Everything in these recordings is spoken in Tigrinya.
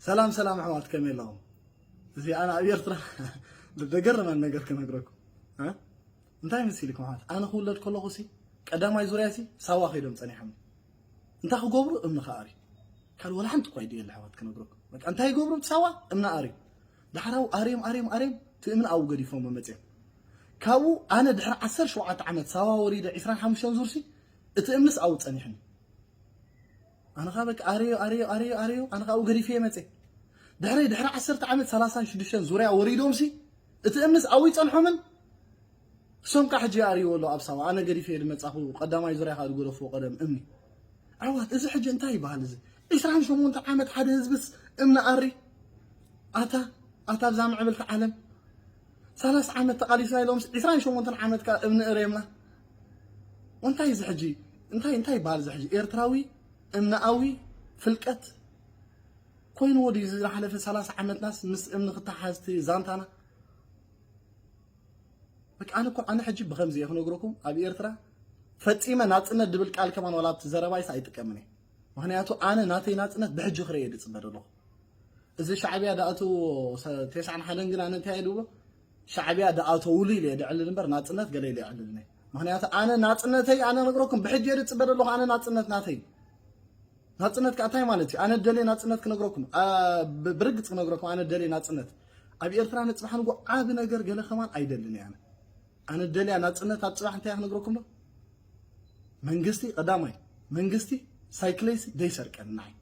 ሰላም ሰላም ኣሕዋት፣ ከመይ ኣለኹም? እዚ ኣነ ኣብ ኤርትራ ዘገርመን ነገር ክነግረኩም። እ? እንታይ መሲልኩም ኣሕዋት? ኣነ ክውለድ ከለኹ ሲ ቀዳማይ ዙርያ ሲ ሳዋ ከይዶም ጸኒሖም። እንታይ ክገብሩ? እምኒ ክኣርዩ። ካልእ ወላ ሓንቲ እኳ ኣይድየለ ኣሕዋት ክነግረኩም። በቃ እንታይ ይገብሩ? ሳዋ እምኒ ኣርዩ። ዳሕራው ኣርዮም ኣርዮም ኣርዮም እቲ እምኒ ኣብኡ ገዲፎም መጽዮም። ካብኡ ኣነ ድሕሪ ዓሰርተ ሸውዓተ ዓመት ሳዋ ወሪደ ዕስራን ሓሙሽተን ዙር ሲ እቲ እምንስ ኣብኡ ጸኒሕኒ። ኣነ ኸዓ በቃ ኣረዮ ኣረዮ ኣረዮ ኣረዮ ኣነ ኸዓ ገዲፈ መፀ። ድሕሪ ድሕሪ ዓሰርተ ዓመት ሰላሳን ሽዱሽተን ዙርያ ወሪዶምሲ እቲ እምንስ ኣብኡ ይፀንሖምን እሶም ከዓ ሕጂ ኣርእይዎ ኣሎ ኣብ ሳዋ ኣነ ገዲፈ ድመፃኹ ቀዳማይ ዙርያ ከዓ ዝገደፍዎ ቀደም እምኒ። ኣሕዋት እዚ ሕጂ እንታይ ይበሃል እዚ ዒስራን ሸሞንተ ዓመት ሓደ ህዝብስ እምኒ ኣሪ ኣታ ኣታ ኣብዛ ምዕብልቲ ዓለም ሰላሳ ዓመት ተቓሊስና ኢሎምስ ዒስራን ሸሞንተን ዓመት ከኣ እምኒ እርየምና። እንታይ እዚ ሕጂ እንታይ እንታይ ይበሃል እዚ ሕጂ ኤርትራዊ እምነኣዊ ፍልቀት ኮይንዎ ድዩ ዝሓለፈ ሰላሳ ዓመትናስ ምስ እምኒ ክተሓሓዝ እቲ ዛንታና? በቃ ኣነ እኮ ኣነ ሕጂ ብኸምዚ እየ ክነግረኩም ኣብ ኤርትራ ፈጺመ ናጽነት ድብል ቃል ከማን ዋላ ኣብቲ ዘረባይስ ኣይጥቀምን እየ። ምኽንያቱ ኣነ ናተይ ናጽነት ብሕጂ ክርኢ እየ ዝጽበ ዘለኹ። እዚ ሻዕብያ ድኣትዎ ተስዓን ሓደን ግን ኣነ እንታይ እየ ድብሎ ሻዕብያ ድኣተውሉ ኢለ እየ ድዕልል እምበር ናጽነት ገለ ኢለ እየ ዕልልን እየ። ምኽንያቱ ኣነ ናጽነተይ ኣነ ነግረኩም ብሕጂ እየ ዝጽበ ዘለኹ ኣነ ናጽነት ናተይ ናጽነት ከዓ እንታይ ማለት እዩ ኣነ ደልየ ናጽነት ክነግረኩም ብርግጽ ክነግረኩም ኣነ ደልየ ናጽነት ኣብ ኤርትራ ንጽባሕ ንጎ ዓብ ነገር ገለ ከማን ኣይደልን እየ ኣነ ኣነ ደልያ ናጽነት ኣብ ጽባሕ እንታይ ክነግረኩም ዶ መንግስቲ ቀዳማይ መንግስቲ ሳይክለይሲ ደይሰርቀን ንዓይ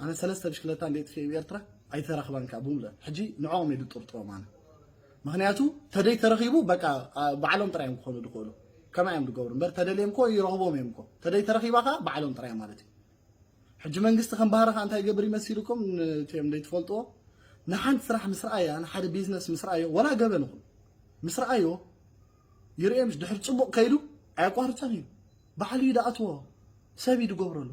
ኣነ ሰለስተ ብሽክለታ እንደ ጥፊ ኤርትራ ኣይተረኽባን ከዓ ብምልአን ሕጂ ንዕኦም እየ ዝጥርጥሮም ኣነ ምኽንያቱ ተደይ ተረኺቡ በቃ ባዕሎም ጥራይ እዮም ክኾኑ ዝኽእሉ ከማ እዮም ዝገብሩ እምበር ተደልዮም ኮ ይረኽቦም እዮም ኮ ተደይ ተረኺባ ከዓ ባዕሎም ጥራይ ማለት እዩ ሕጂ መንግስቲ ከም ባህሪ ከዓ እንታይ ይገብር ይመሲልኩም እቲኦም ዘይትፈልጥዎ ንሓንቲ ስራሕ ምስ ረኣያ ንሓደ ቢዝነስ ምስ ረኣዮ ወላ ገበን ይኹን ምስ ረኣዮ ይርእዮም ድሕር ፅቡቅ ከይዱ ኣየቋርፀን እዩ ባዕሉ እዩ ድኣትዎ ሰብ እዩ ድገብረሉ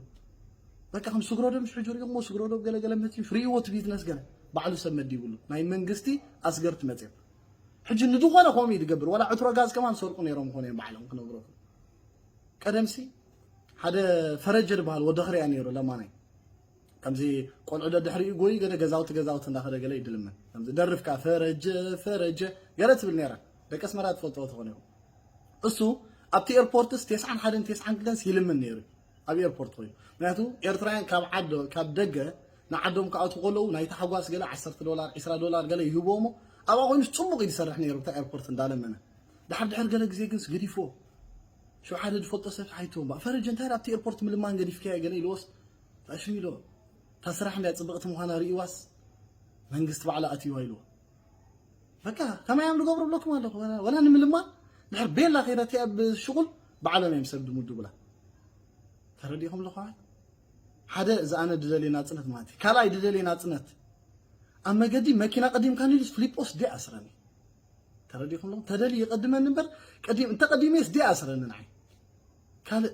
በቃ ከም ስግረዶም ሽሕጂ ሪእሞ ስግረዶም ገለገለ መፅዩ ርእይዎ እቲ ቢዝነስ ገለ ባዕሉ ሰብ መዲብሉ ናይ መንግስቲ ኣስገርቲ መፅዮም ሕጂ ንዝኾነ ከምኡ እዩ ድገብር ዋላ ዕትሮ ጋዝ ከማን ሰርቁ ነይሮም ይኾኑ እዮም ባዕሎም ክነግረኩም ቀደምሲ ሓደ ፈረጀ ዝበሃል ወዲ ኽርያ ነይሩ ለማናይ ከምዚ ቆልዑ ደድሕሪኡ ጎይ ገለ ገዛውቲ ገዛውቲ እንዳኸደ ገለ ይድልምን ከምዚ ደርፍካ ፈረጀ ፈረጀ ገለ ትብል ነይራ ደቂ ኣስመራ ትፈልጥዎ ትኾኑ ኢኹም እሱ ኣብቲ ኤርፖርትስ ተስዓን ሓደን ተስዓን ክልተንስ ይልምን ነይሩ ኣብ ኤርፖርት ኮይኑ ምክንያቱ ኤርትራውያን ካብ ዓዶ ካብ ደገ ንዓዶም ክኣትዉ ከለዉ ናይ ታሕጓስ ገለ ዓሰርተ ዶላር ዒስራ ዶላር ገለ ይህብዎ እሞ ኣብኣ ኮይኑስ ፅቡቅ እዩ ዝሰርሕ ነይሩ እታ ኤርፖርት እንዳለመነ ድሓር ድሕር ገለ ግዜ ግንስ ገዲፍዎ ሽው ሓደ ዝፈልጦ ሰብ ሓይትዎም በኣ ፈረጅ እንታይ ኣብቲ ኤርፖርት ምልማን ገዲፍካዮ ገለ ኢልዎስ ታሽም ኢልዎ እታ ስራሕ እንድያ ፅብቕቲ ምዃና ርእይዋስ መንግስቲ ባዕላ ኣትይዋ ኢልዎ በቃ ከማይ እዮም ዝገብሩ ብለኩም ኣለኹ ወላ ንምልማን ድሕር ቤላ ከይዳ እቲኣ ብሽቁል ባዕሎም እዮም ሰብ ድምድቡላ ተረዲኹም ኣለኹ ሓደ እዚ ኣነ ድደልየ ናፅነት ማለት እዩ ካልኣይ ድደልየ ናፅነት ኣብ መገዲ መኪና ቀዲምካ ንኢሉስ ፍሊጶስ ደ ኣስረኒ ተረዲኹም ኣለኹ ተደልዩ ይቐድመኒ እምበር ቀዲም እንተ ቀዲመስ ደ ኣስረኒ ንዓይ ካልእ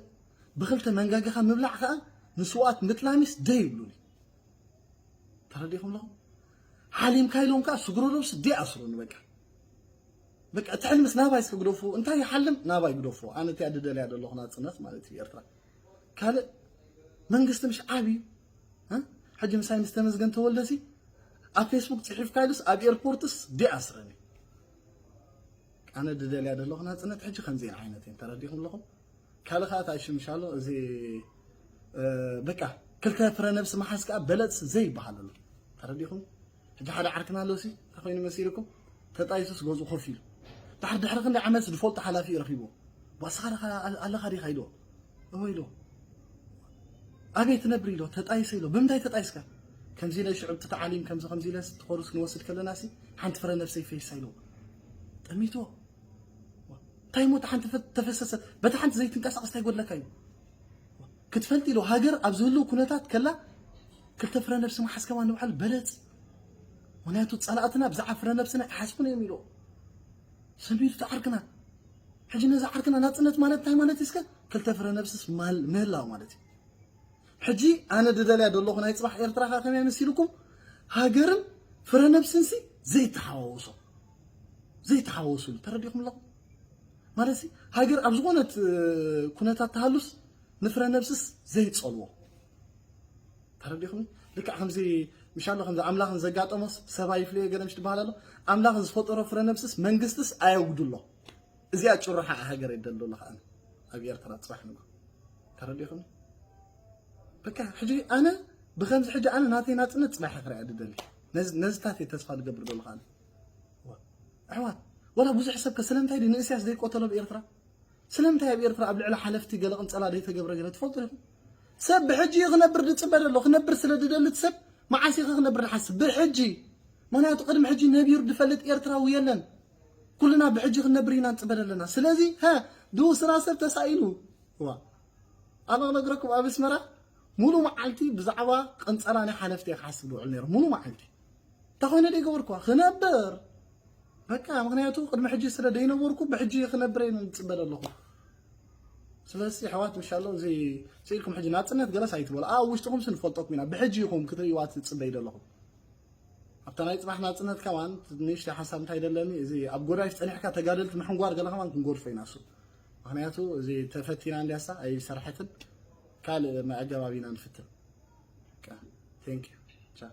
ብክልተ መንጋግኻ ምብላዕ ከዓ ንስውኣት ምጥላሚስ ደ ይብሉኒ ተረዲኹም ኣለኹ ሓሊምካ ኢሎም ከዓ ስግረዶስ ደ ኣስሩኒ በቃ በቃ እቲ ሕልምስ ናባይ እስከ ግደፉ እንታይ ይሓልም ናባይ ግደፉ ኣነ እቲኣ ድደልያ ዘለኹ ናፅነት ማለት እዩ ኤርትራ ካልእ መንግስቲ ምሽ ዓብዩ ሕጂ ምሳይ ምስ ተመስገን ተወልደሲ ኣብ ፌስቡክ ፅሒፍካ ኢሉስ ኣብ ኤርፖርትስ ዲ ኣስረኒ ኣነ ድደልያ ዘለኹ ናፅነት ሕጂ ከምዚአን ዓይነት እየን ተረዲኹም ኣለኹም ካልእ ከዓ ታሽምሻሎ እዚ በቃ ክልተ ፍረ ነብሲ መሓዝ ከዓ በለፅ ዘይበሃል ኣሎ ተረዲኹም ሕጂ ሓደ ዓርክና ኣሎ ሲ እንታይ ኮይኑ መሲልኩም ተጣይሱስ ገዝኡ ኮፍ ኢሉ ድሕሪ ድሕሪ ክንደይ ዓመት ዝፈልጦ ሓላፊ ረኺብዎ ዋስኻ ኣለኻ ዲኻ ኢልዎ እወ ኢልዎ ኣበይ ትነብር ኢልዎ ተጣይሰ ኢልዎ ብምንታይ ተጣይስካ ከምዚ ኢለ ሽዑ እቲ ተዓሊም ከምዚ ከምዚ ኢለ ኮርስ ክንወስድ ከለና ሲ ሓንቲ ፍረ ነብሰይ ፈይሳ ኢልዎ ጠሚትዎ እንታይ ሞት ሓንቲ ተፈሰሰት በታ ሓንቲ ዘይትንቀሳቀስ እንታይ ጎድለካ እዩ ክትፈልጥ ኢሉ ሃገር ኣብ ዝህልው ኩነታት ከላ ክልተ ፍረ ነብሲ መሓዝ ከማን ንባዕሉ በለፅ ምክንያቱ ፀላእትና ብዛዕባ ፍረ ነብስና ይሓስቡን እዮም ኢሉ ሰሚዱ ተዓርክና ሕጂ ነዚ ዓርክና ናፅነት ማለት እንታይ ማለት እስከ ክልተ ፍረ ነብስስ ምህላው ማለት እዩ ሕጂ ኣነ ድደልያ ደለኹ ናይ ፅባሕ ኤርትራ ከ ከመይ መሲልኩም ሃገርን ፍረ ነብስንሲ ዘይተሓዋወሶ ዘይተሓዋወሱሉ ተረዲኹም ኣለኹም ማለት ሃገር ኣብ ዝኾነት ኩነታት ተሃሉስ ንፍረ ነብስስ ዘይፀልዎ ተረዲኹም ልክዕ ከምዚ ምሻሎ ከምዚ ኣምላኽን ዘጋጠሞስ ሰብ ኣይፍለዮ ገለ ምሽ ትበሃል ኣሎ። ኣምላኽ ዝፈጠሮ ፍረ ነብስስ መንግስትስ ኣየውግድሎ። እዚኣ ጭርሖ ሃገር የደሎ ኣለኻ። ኣብ ኤርትራ ጽባሕ ንግሆ ተረዲኹም። በቃ ሕጂ ኣነ ብከምዚ ሕጂ ኣነ ናተይ ናጽነት ጽባሕ ክሪኣ ድደሊ። ነዚ ነዚታት እየ ተስፋ ዝገብር ዘለኹ ኣነ። ኣሕዋት፣ ወላ ብዙሕ ሰብ ከ ስለምንታይ ድዩ ንእስያስ ዘይቆተሎ ብኤርትራ? ስለምንታይ ኣብ ኤርትራ ኣብ ልዕሊ ሓለፍቲ ገለ ቅንጸላ ዘይተገብረ ገለ ትፈልጡ ኢኹም? ሰብ ብሕጂ እዩ ክነብር ዝጽበ ዘሎ። ክነብር ስለ ዝደልት ሰብ መዓስ ኢኸ ክነብር ዝሓስብ? ብሕጂ። ምኽንያቱ ቅድሚ ሕጂ ነቢሩ ዝፈልጥ ኤርትራዊ የለን። ኩልና ብሕጂ ክንነብር ኢና ንጽበ ዘለና። ስለዚ፣ ሀ፣ ድውስና ሰብ ተሳኢኑ። ዋ። ኣነ ክነግረኩም ኣብ ኣስመራ ሙሉ መዓልቲ ብዛዕባ ቅንጸላ ናይ ሓለፍቲ እየ ክሓስብ ዝውዕል ነይሩ። ሙሉ መዓልቲ። እንታይ ኮይነ ደይ ገበርኩዋ? ክነብር። በቃ፣ ምኽንያቱ ቅድሚ ሕጂ ስለ ደይነበርኩ ብሕጂ ክነብር እየ ንጽበ ዘለኹ። ስለዚ ኣሕዋት፣ ምሻሎ እዚ ስኢልኩም ሕጂ ናጽነት ገለስ ኣይትበሉ። ኣብ ውሽጥኹም ስንፈልጠኩም ኢና። ብሕጂ ኢኹም ክትርእይዋ ትጽበዩ ዘለኹም። ኣብታ ናይ ጽባሕ ናጽነት ከማን ንእሽተይ ሓሳብ እንታይ ደለኒ፣ እዚ ኣብ ጎዳይፍ ጸኒሕካ ተጋደልቲ ምሕንጓር ገለ ከማን ክንጎድፎ ኢና እሱ። ምኽንያቱ እዚ ተፈቲና እንድያሳ ኣይሰርሐትን፣ ካልእ መኣገባብ ኢና ንፍትን። በቃ፣ thank you። ቻው።